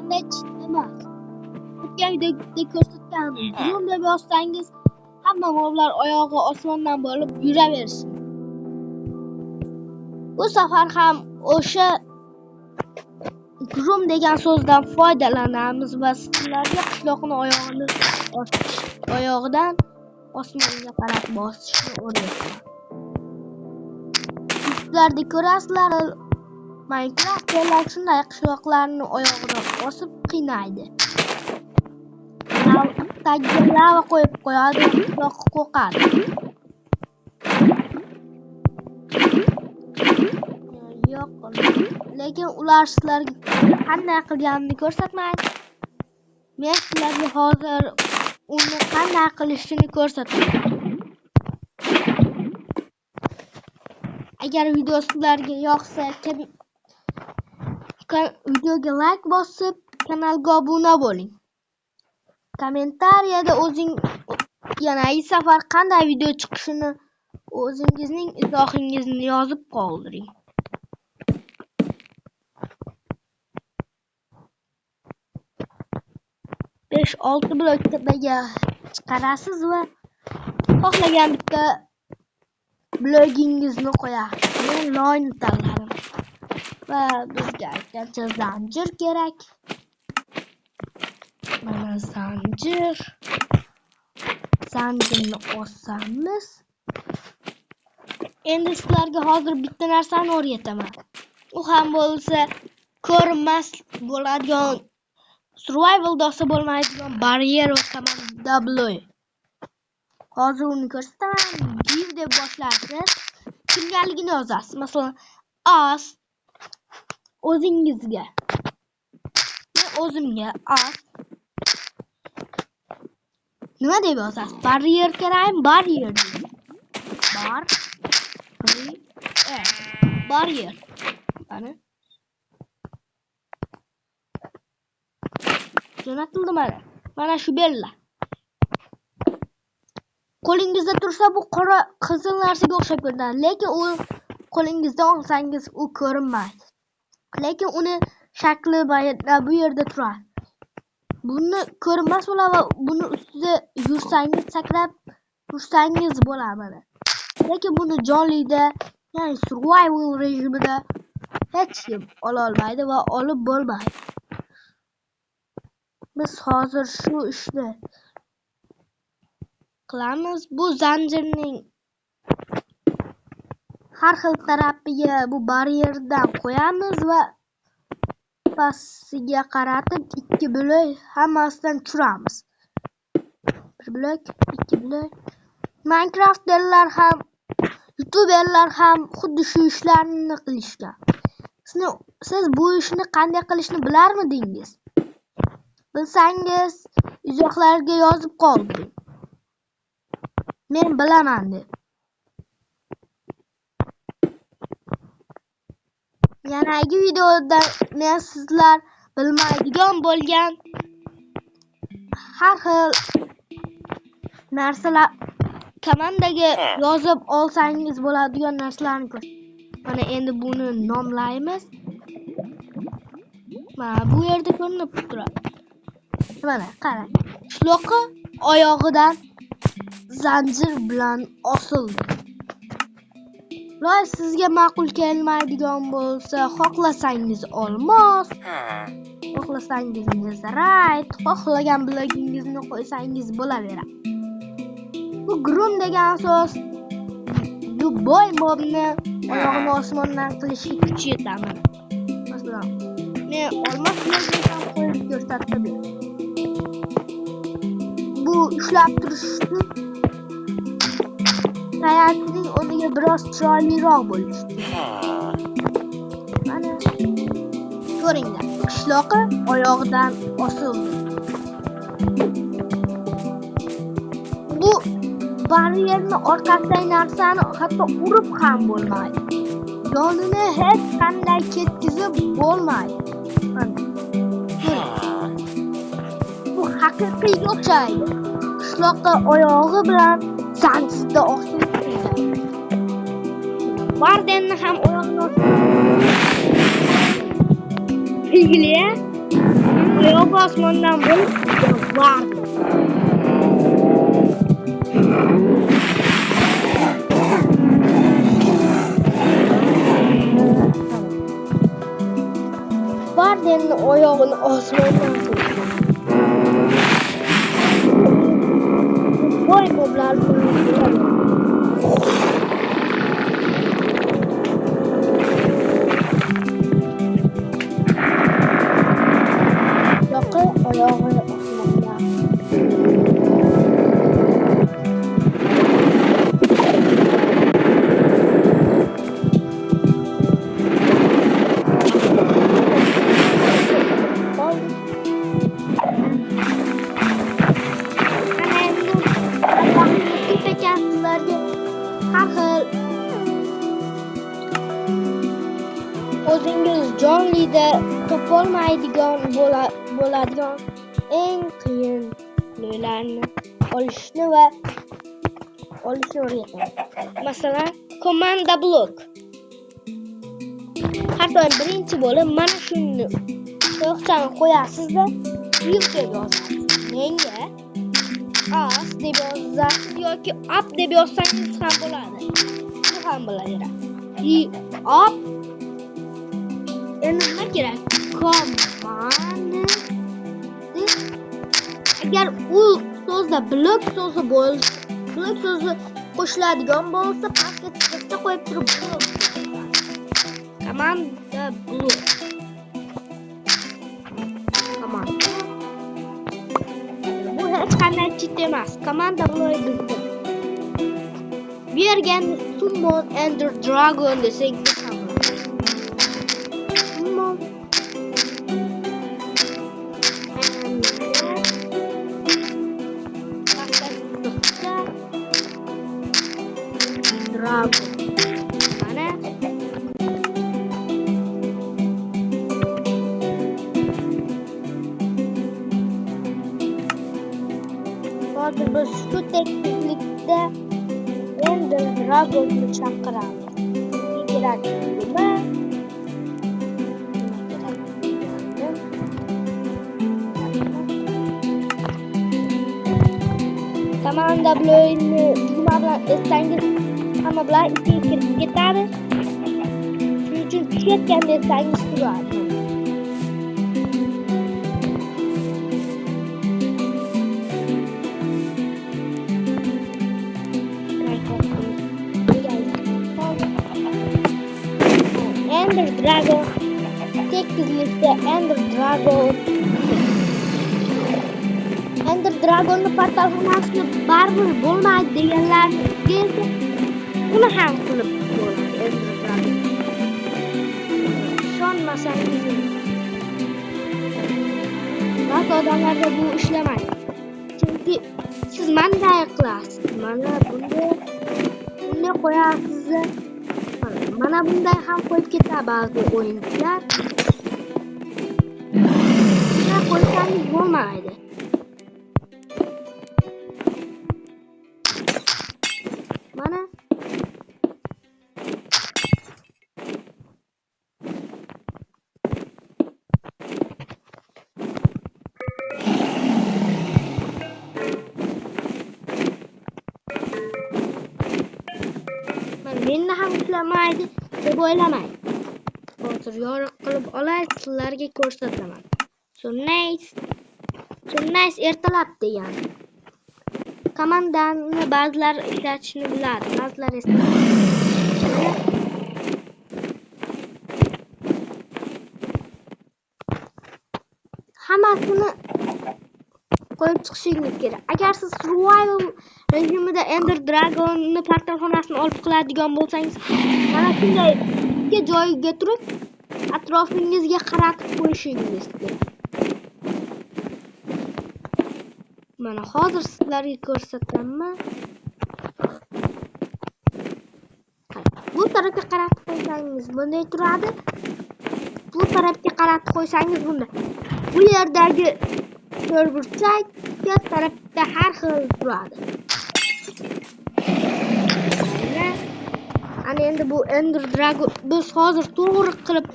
qanday emas. O'tgan videoda ko'rsatganim, grum deb yozsangiz, hamma moblar oyog'i osmondan bo'lib yuraversin. Bu safar ham o'sha grum degan so'zdan foydalanamiz va sizlarga qishloqni oyog'ini oyog'idan osmonga qarab bosishni o'rgataman. Sizlarda ko'rasizlar, Minecraftlar shunday qishloqlarni oyog'idan osib qiynaydi. Tagiga lava qo'yib qo'yadi, qishloq qo'rqadi. Yo'q, lekin ular sizlarga qanday qilganini ko'rsatmaydi. Men sizlarga hozir uni qanday qilishini ko'rsataman. Agar video sizlarga yoqsa, videoga like bosib, kanalga obuna bo'ling. Kommentariyada o'zing yanagi safar qanday video chiqishini o'zingizning izohingizni yozib qoldiring. 5-6 blok tepaga chiqarasiz va xohlagan bitta blogingizni qo'yasiz. Men loyni tanladim. Va bizga aytgancha zanjir kerak. Mana zanjir. Zanjirni osamiz. Endi sizlarga hozir bitta narsani o'rgataman. U ham bo'lsa ko'rinmas bo'ladigan, survival dosa bo'lmaydigan baryer va komanda bloy. Hozir uni ko'rsataman. Give deb boshlaysiz. Kimgaligini yozasiz. Masalan, as o'zingizga. Men o'zimga as nima deb yozasiz? Baryer kerakmi? Baryer. Bar baryer. Mana jo'natildi mana. Mana shu bella. Qo'lingizda tursa bu qora qizil narsaga o'xshab ko'rinadi, lekin u qo'lingizda olsangiz u ko'rinmaydi. Lekin uni shakli bu yerda turadi. Buni ko'rinmas bo'ladi va buni ustida yursangiz, sakrab yursangiz bo'ladi mana. Lekin buni jonlida, ya'ni survival rejimida hech kim ola olmaydi va olib bo'lmaydi. Biz hozir shu ishni qilamiz. Bu zanjirning har xil tarafiga bu baryerdan qo'yamiz va pastiga qaratib 2 blok hammasidan tushiramiz. 1 blok, 2 blok. Minecraftlar ham, youtuberlar ham xuddi shu ishlarni qilishgan. Siz bu ishni qanday qilishni bilarmidingiz? Bilsangiz izohlarga yozib qoldiring. Men bilaman deb. Yanagi videoda men sizlar bilmaydigan bo'lgan har xil narsalar komandaga yozib olsangiz bo'ladigan narsalarni ko'r. Mana endi buni nomlaymiz. Mana bu yerda ko'rinib turadi. Mana qarang. Qishloqi oyog'idan zanjir bilan osildi. Loy sizga ma'qul kelmaydigan bo'lsa, xohlasangiz olmos, xohlasangiz netherite, xohlagan blogingizni qo'ysangiz bo'laveradi. Bu grum degan so'z любой mobni oyog'ini osmondan qilishga kuchi yetadi. Masalan, men olmos blogini ham qo'yib ko'rsatdim. Bu ushlab turish uchun tayanchning o'rniga biroz chiroyliroq bo'lishi. Mana ko'ringlar, qishloqi oyog'idan osildi. Bu baryerni orqasidagi narsani hatto urib ham bo'lmaydi. Yonini hech qanday ketkizib bo'lmaydi. Mana ko'ring. Bu haqiqiyga o'xshaydi. Qishloqqa oyog'i bilan zanjirda osilib turgan. Wardenni ham oyog'ini Kulgili. Oyog'i osmondan bo'lib Warden. Warden'ni oyog'ini osmondan qo'ydi. Voy moblar buni biladi. Yoqi oyog'i osmonda. Bo'ldi. Ana endi vaqtingiz ko'p ekan, sizlarga har xil o'zingiz jonlida topolmaydigan bo'ladigan eng qiyin yo'llarni olishni va olishni o'rgataman. Masalan, command block. Har doim birinchi bo'lib mana shuni to'qchani qo'yasizda, yuk deb yozasiz. Menga as deb yozasiz yoki up deb yozsangiz ham bo'ladi. Bu ham bo'laveradi. I up endi nima kerak? Command. Agar u so'zda blok so'zi bo'lsa, blok so'zi qo'shiladigan bo'lsa, pastga chiziqcha qo'yib turib blok. Komanda blok. Command. Bu hech qanday cheat emas. Komanda blok bizda. Bu yerga Summon Ender Dragon desangiz ham bo'ladi. Summon Ender pastga chiziqcha Dragon. Mana hozir biz shu tekislikda Ender Dragonni chaqiramiz. Bizga kerak nima? Nima kerak degandim. Komanda bloyni tugma bilan etsangiz hamma bilan ichiga kirib ketadi. Shuning uchun tushayotganda etsangiz turadi. Ender Dragon tekizlikda Ender Dragon. Ender Dragonni portalxonasini baribir bo'lmaydi deganlarga esa uni ham qilib bo'ladi Ender Dragon. Ishonmasangiz, ba'zi odamlarda bu ishlamaydi. Chunki siz manday qilasiz. Mana bunday qo'yasiz. Mana bunday ham qo'yib ketadi ba'zi o'yinchilar. Bunday qo'ysangiz bo'lmaydi. Mana meni ham ishlamaydi deb o'ylamang. Hozir yorug' qilib olay, sizlarga ko'rsataman. So nice. So nice ertalab degan. Komandani ba'zilar ishlatishni biladi, ba'zilar esa hammasini qo'yib chiqishingiz kerak. Agar siz survival rejimida Ender Dragonni portalxonasini olib qiladigan bo'lsangiz, mana shunday ikki joyga turib, atrofingizga qaratib qo'yishingiz kerak. Mana hozir sizlarga ko'rsataman. Bu tarafga qaratib qo'ysangiz bunday turadi. Bu tarafga qaratib qo'ysangiz bunday. Bu yerdagi to'rtburchak tarafda har xil turadi. Ana endi bu Ender Dragon biz hozir to'g'ri qilib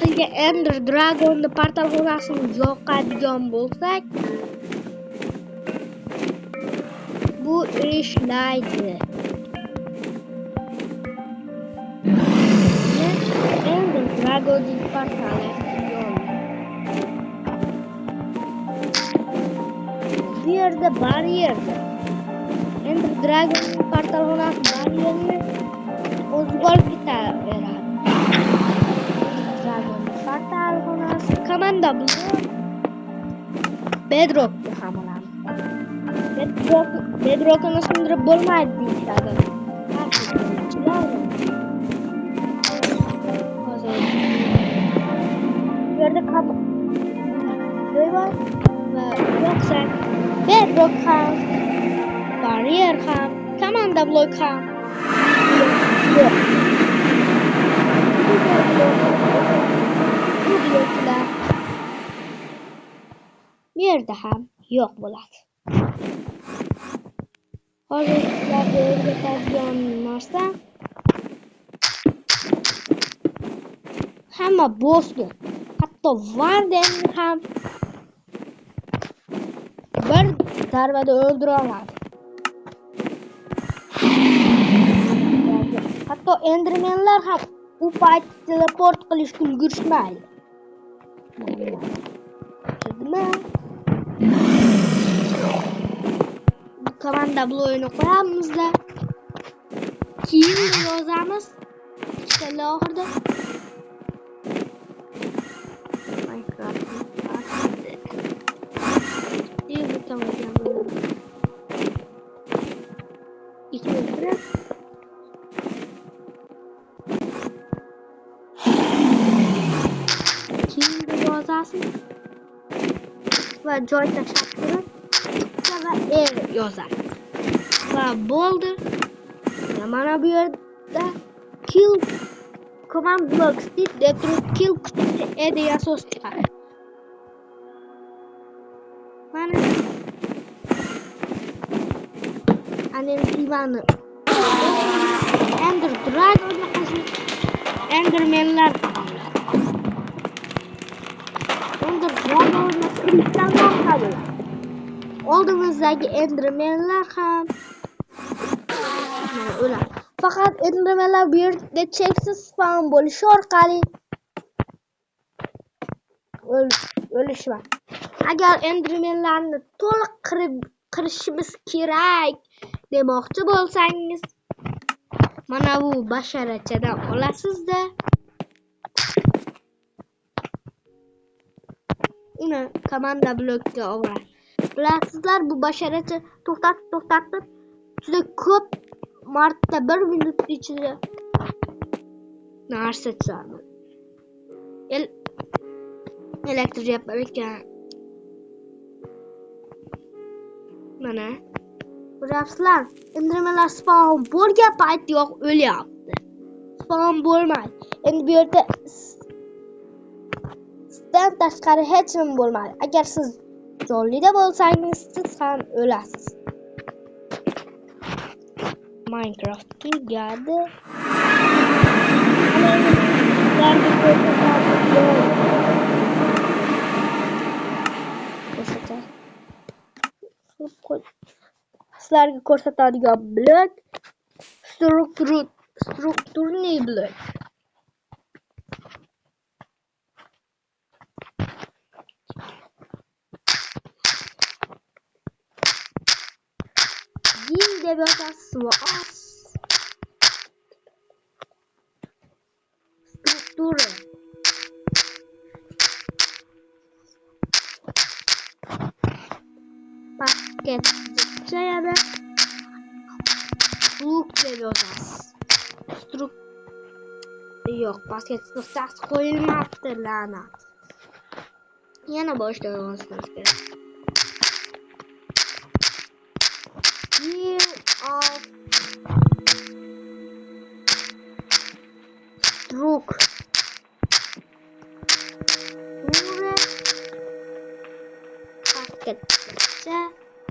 qilgan Ender Dragon'ni portalxonasini yoqadigan bo'lsak, bu ishlaydi. Ender Dragon'ning portali yondi. Bu yerda baryerdir. Ender Dragon'ning portalxonasi baryerini o'zib olib ketaveradi. Dragon'ning portalxonasi komanda blok Bedrock'ni ham olamiz. Bedrock'ni sindirib bo'lmaydi deyishadi. Hozir bu yerda joy bor va yo'qsa Bedrock ham, baryer ham, komanda blok ham yo'q. Bu bloklar bu yerda ham yo'q bo'ladi. Hozir sizlarga o'rgatadigan narsa hamma bossni, hatto Wardenni ham bir zarbada o'ldira oladi. Hatto Endermenlar ham u payt teleport qilishga ulgurishmaydi. Nima? Komanda bloyini qo'yamizda. Keyin yozamiz. Ikkita oxirida. Minecraft. Bu komanda bloyini. İçine kirib. Keyin yozasiz va joy tashlab turib va E yozasiz. Va bo'ldi. Mana bu yerda kill command block deb turib kill kuchukcha E degan so'z chiqadi. Mana Anemtivani Ender Dragon'ni qo'shib Endermenlar Ender Dragon'ni kristallar qabul. Oldimizdagi Endermenlar ham o'ladi. Faqat Endermenlar bu yerda cheksiz spawn bo'lishi orqali o'lishmadi. Agar Endermenlarni to'liq qirishimiz kerak demoqchi bo'lsangiz, mana bu basharachadan olasizda uni komanda blokka olasiz. Bilasizlar, bu basharacha to'xtatib juda ko'p marta bir minut ichida narsa chiqadi. Elektr yapar ekan. Mana ko'ryapsizlar, Endermenlar spawn bo'lgan payt yo'q o'lyapti. Spawn bo'lmaydi. Endi bu yerda sizdan tashqari hech kim bo'lmaydi. Agar siz jonlida bo'lsangiz, siz ham o'lasiz. Minecraft tugadi. Sizlarga ko'rsatadigan blok strukturniy blok. Gil deb yozasiz va struktura. Paket yana blok deb yozasiz. Yo'q, pastga chiziqchasi qo'yilmabdi, la'nat. Yana boshdan yozishimiz kerak. Year of stroke. Paketcha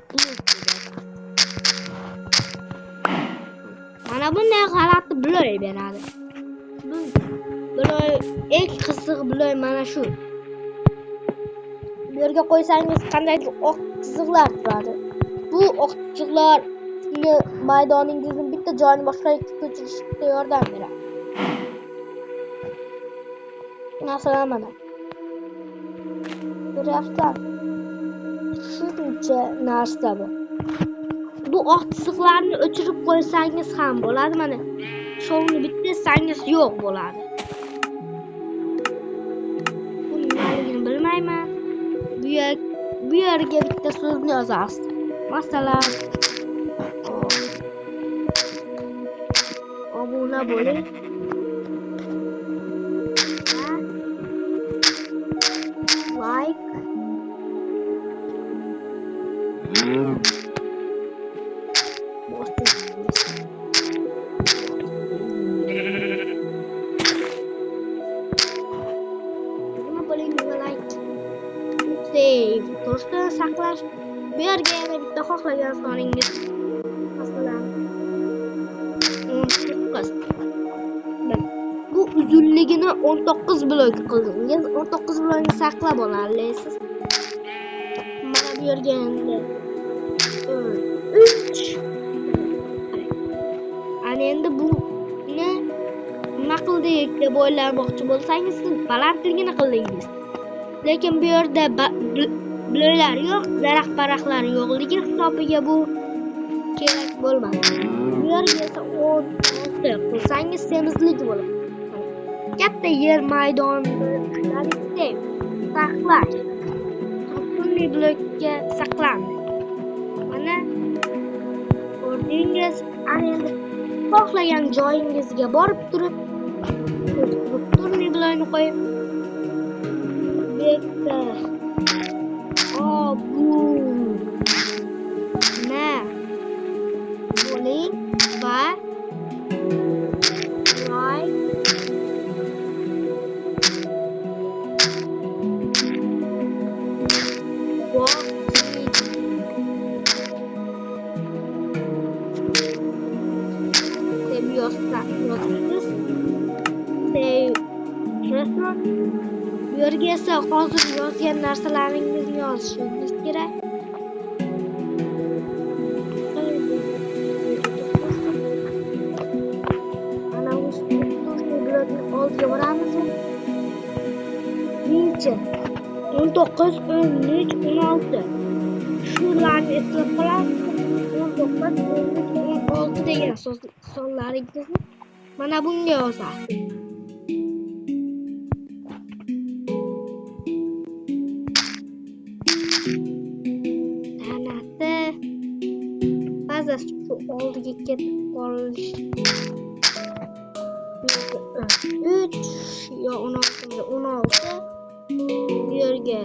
blok deb yozasiz. Mana bunday g'alati blok beradi. Buloy eng qizig'i buloy mana shu. Bu yerga qo'ysangiz qandaydir oq chiziqlar turadi. Bu oq chiziqlar sizni maydoningizni bitta joyini boshqa yoqqa ko'chirishga yordam beradi. Masalan, mana. Ko'ryapsizlar? Shuncha narsa bu. Bu oq chiziqlarni o'chirib qo'ysangiz ham bo'ladi. Mana shovni bitsangiz yo'q bo'ladi. Bu nimaligini bilmayman. Bu yerga bitta so'zni yozasiz. Masalan, obuna bo'ling. Like obuna bo'ling va like save to'g'risida saqlash. Bu yerga yana bitta xohlagan soningiz, masalan 19. Bu uzunligini 19 blok qildingiz. 19 blokni saqlab olasiz. Mana bu yerga endi 3. Ana endi buni nima qildik deb o'ylamoqchi bo'lsangiz, siz balandligini qildingiz. Lekin bu yerda bloklar yo'q, daraxt paraqlar yo'qligi hisobiga bu kerak bo'lmadi. Bu yerga esa 16 qilsangiz semizlik bo'ladi. Katta yer maydonini saqlash. Strukturli blokka saqlandi. Mana ko'rdingiz, ana endi xohlagan joyingizga borib turib strukturli blokni qo'yib bu yerda obuna bo'ling va like bosing. Deb yozasiz. Save rasm. Bu yerga esa hozir yozgan narsalaringizni yozishingiz kerak. Mana bu strukturli blokni oldiga boramizmi? Birinchi 19, 13, 16. Shularni eslab qolasiz. 19, 13, 16 degan sonlaringizni mana bunga yozasiz. San'ati ba'zi shu oldiga ketib qolish 3 yo 16 16 bu yerga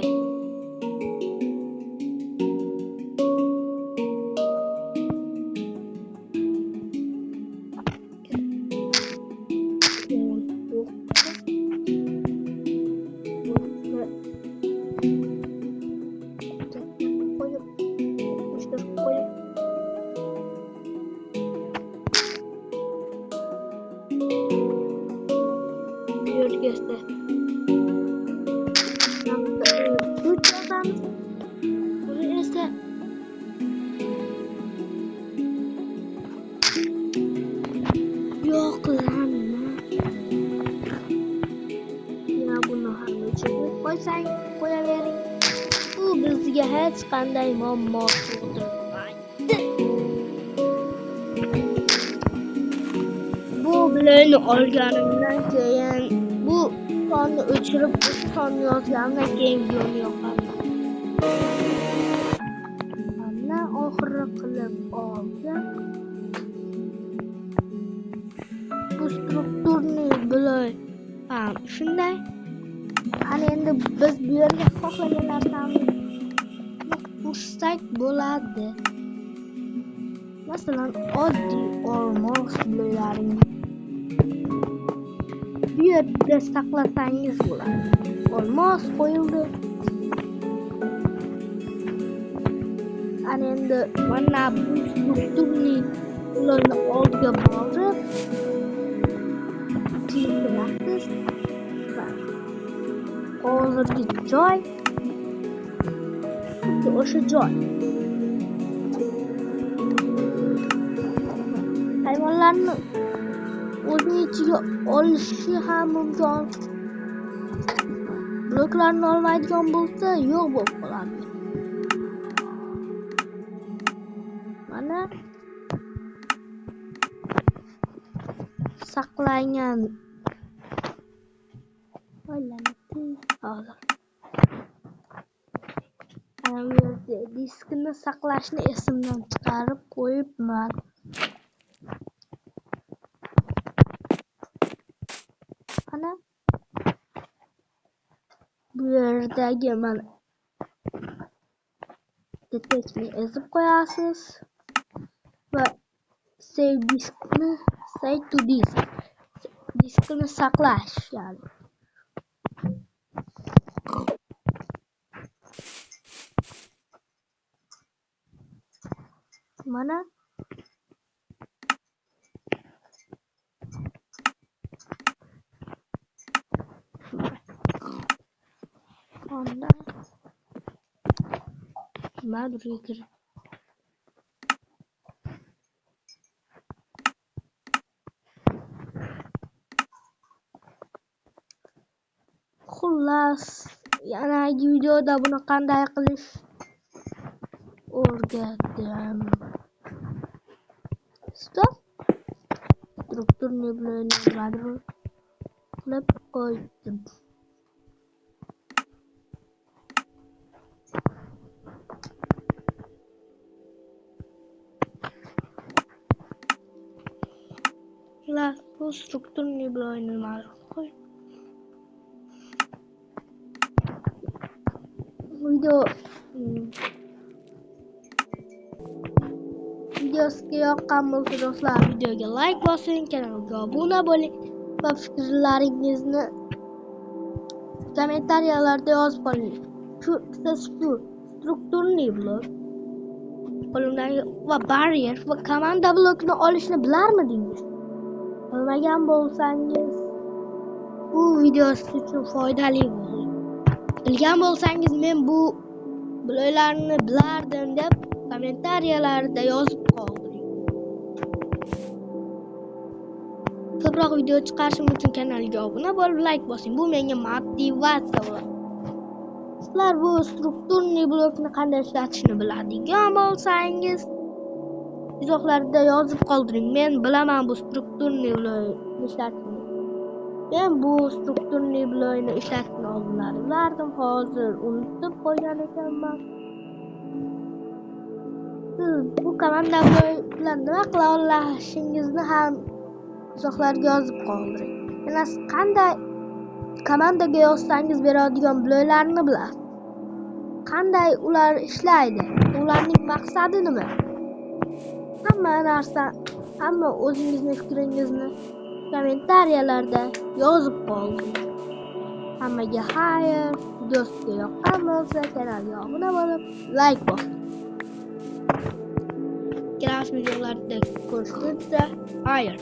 qo'yib bu yerga esa 3 yozamiz. Buni esa yo'qlanma. Ya buni ham o'chirib qo'ysang, qo'yavering. Bu bizga hech qanday muammo tug'dirmaydi. Bu blokni olganimdan keyin bu sonni o'chirib, o'sha sonni yozganimdan keyin videoni yoqaman. Mana oxiri qilib oldim. Bu strukturni blok ham shunday. Ana endi biz bu yerga xohlagan narsamizni qo'shsak bo'ladi. Masalan, oddiy olmos bloklarini bu yerda saqlasangiz bo'ladi. Olmos qo'yildi. Ana endi mana bu strukturni ularni oldiga borib kirasiz. Hozirgi joy xuddi o'sha joy. Hayvonlarni o'zining ichiga olishi ham mumkin. Bloklarni olmaydigan bo'lsa, yo'q bo'lib qoladi. Mana saqlangan hozir. Ana bu yerda diskni saqlashni esimdan chiqarib qo'yibman. Ana bu yerdagi mana detekni ezib qo'yasiz va save diskni save to disk diskni saqlash ya'ni. Mana onda nimadir kirib xullas, yanagi videoda buni qanday qilish o'rgatdim. Stop. Strukturni nimadir qilib qo'ydim. Xullas, bu strukturni nimadir qo'ydim. Video sizga yoqqan bo'lsa do'stlar, videoga like bosing, kanalga obuna bo'ling va fikrlaringizni kommentariyalarda yozib qoling. Shu siz shu strukturniy blok qo'limdagi va baryer va komanda blokini olishni bilarmidingiz? Bilmagan bo'lsangiz, bu video siz uchun foydali bo'ldi. Bilgan bo'lsangiz, men bu bloklarni bilardim deb kommentariyalarda yozib qoldiring. Ko'proq video chiqarishim uchun kanalga obuna bo'lib, like bosing. Bu menga motivatsiya bo'ladi. Sizlar bu strukturniy blokni qanday ishlatishni biladigan bo'lsangiz, izohlarda yozib qoldiring. Men bilaman bu strukturniy blokni ishlatishni. Men bu strukturniy blokni ishlatishni oldinlari bilardim, hozir unutib qo'ygan ekanman. Siz bu komanda bilan nima qila olishingizni ham izohlarga yozib qoldiring. Yana siz qanday komandaga yozsangiz beradigan bloklarni bilasiz. Qanday ular ishlaydi? Ularning maqsadi nima? Hamma narsa, hamma o'zingizni fikringizni kommentariyalarda yozib qoldiring. Hammaga xayr. Video sizga yoqqan bo'lsa, kanalga obuna bo'lib, like bosing. Kelasi videolarda ko'rishguncha xayr.